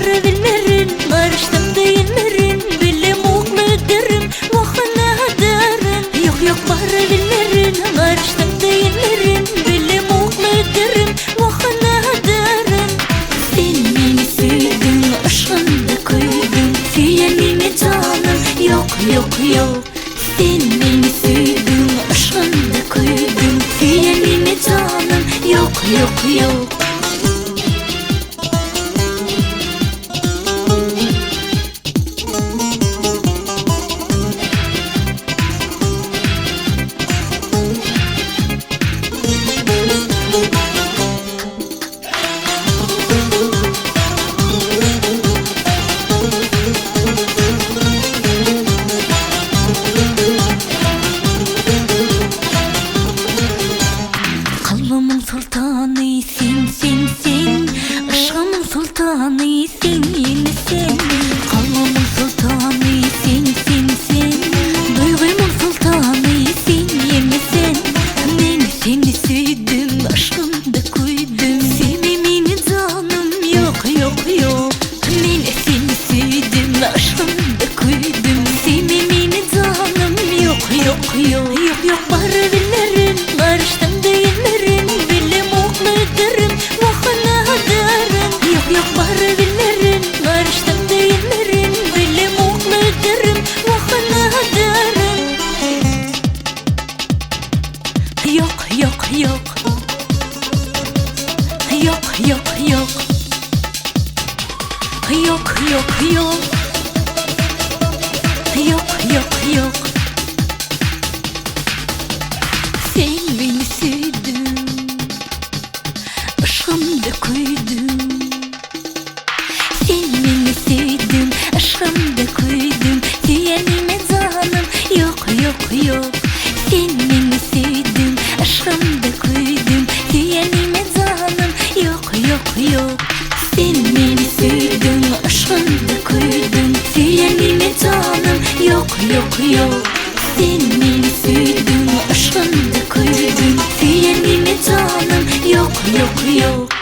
bara bilmerin, Garyşdym-da ýelmerin, Bilemokmydyryn, Wah, nadaryn. Ýok, ýok, bara bilmerin, Garyşdym-da ýelmerin, Bilemokmydyryn, Wah, nadaryn. Sen meni söýdüň, yşgymda köýdüň, Söýenime janym, ýok, ýok, ýok. Sen meni söýdüň, yşgymda köýdüň, Söýenime janym, ýok, ýok, ýok. Kalbymyň soltany sen sen sen Yşgymyň soltany sen ýene sen Kalbymyň soltany sen sen sen Duýgymyň soltany sen ýene sen Men seni söýdüm yşgymda köýdüm Söýme meni janym ýok ýok ýok Men seni söýdüm yşgymda köýdüm Söýme meni janym ýok ýok ýok Ýok ýok bara bilmerin Garyşdym-da ýelmerin Bilemokmydyryn Wah nadaryn Ýok ýok bara bilmerin Garyşdym-da ýelmerin Bilemokmydyryn Wah nadaryn Ýok ýok ýok Ýok ýok ýok Ýok ýok ýok Ýok ýok ýok Sen meni söýdüň Yşgymda köýdüň Sen meni söýdüň Yşgymda köýdüň Söýenime janym Ýok ýok ýok Sen meni söýdüň Yşgymda köýdüň Söýenime janym Ýok ýok ýok Sen meni söýdüň Yşgymda köýdüň Söýenime janym Ýok ýok ýok Sen meni söýdüň Yşgymda köýdüň Söýenime janym Ýok ýok ýok.